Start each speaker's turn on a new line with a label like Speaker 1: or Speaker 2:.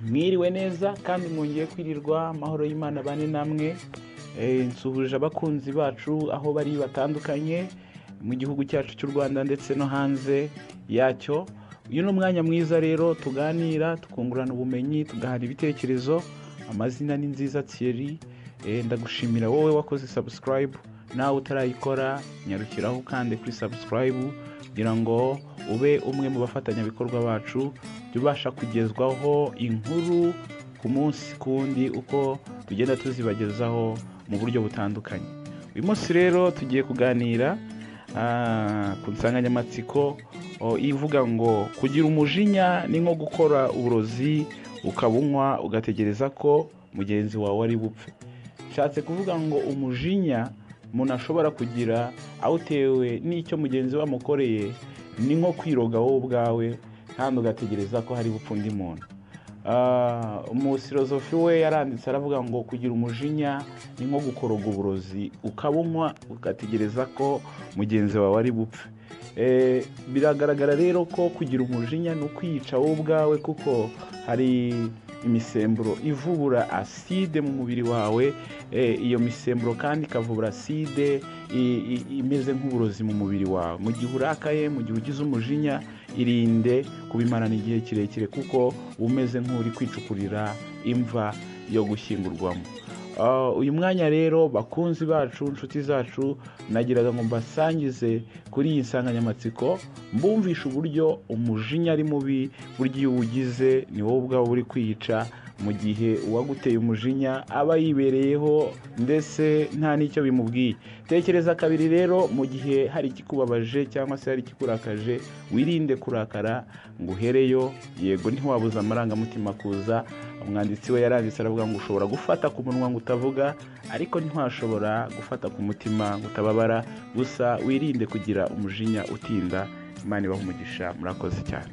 Speaker 1: Mwiriwe neza kandi mwongeye kwirirwa, amahoro y'Imana bane namwe. Nsuhuje abakunzi bacu aho bari batandukanye mu gihugu cyacu cy'u Rwanda ndetse no hanze yacyo. Uyu ni umwanya mwiza rero tuganira, tukungurana ubumenyi, tugahana ibitekerezo. Amazina ni Nziza Thierry. Ndagushimira wowe wakoze subscribe, nawe utarayikora nyarukiraho ukande kuri subscribe kugira ngo ube umwe mu bafatanyabikorwa bacu, jya ubasha kugezwaho inkuru ku munsi ku wundi uko tugenda tuzibagezaho mu buryo butandukanye. Uyu munsi rero tugiye kuganira ku nsanganyamatsiko ivuga ngo kugira umujinya ni nko gukora uburozi ukabunywa ugategereza ko mugenzi wawe ari bupfe. Nshatse kuvuga ngo umujinya umuntu ashobora kugira awutewe n'icyo mugenzi we amukoreye ni nko kwiroga wowe ubwawe kandi ugategereza ko hari bupfe undi muntu. Umufilozofi we yaranditse aravuga ngo kugira umujinya ni nko gukoroga uburozi ukabunywa ugategereza ko mugenzi wawe ari bupfe. Biragaragara rero ko kugira umujinya ni ukwiyica wowe ubwawe, kuko hari imisemburo ivubura aside mu mubiri wawe. Iyo misemburo kandi ikavubura aside imeze nk'uburozi mu mubiri wawe. Mu gihe urakaye, mu gihe ugize umujinya, irinde kubimarana igihe kirekire kuko umeze nk'uri kwicukurira imva yo gushyingurwamo. Uyu mwanya rero bakunzi bacu, inshuti zacu, nagiraga ngo mbasangize kuri iyi nsanganyamatsiko, mbumvishe uburyo umujinya ari mubi, burya iyo uwugize ni wowe ubwawe uri kwiyica, mu gihe uwaguteye umujinya aba yibereyeho ndetse nta n'icyo bimubwiye. Tekereza kabiri rero mu gihe hari ikikubabaje cyangwa se hari ikikurakaje, wirinde kurakara ngo uhereyo. Yego ntiwabuza amarangamutima kuza. Umwanditsi we yaranditse aravuga ngo ushobora gufata ku munwa ngo utavuga, ariko ntiwashobora gufata ku mutima ngo utababara. Gusa wirinde kugira umujinya utinda. Imana ibahe umugisha, murakoze cyane.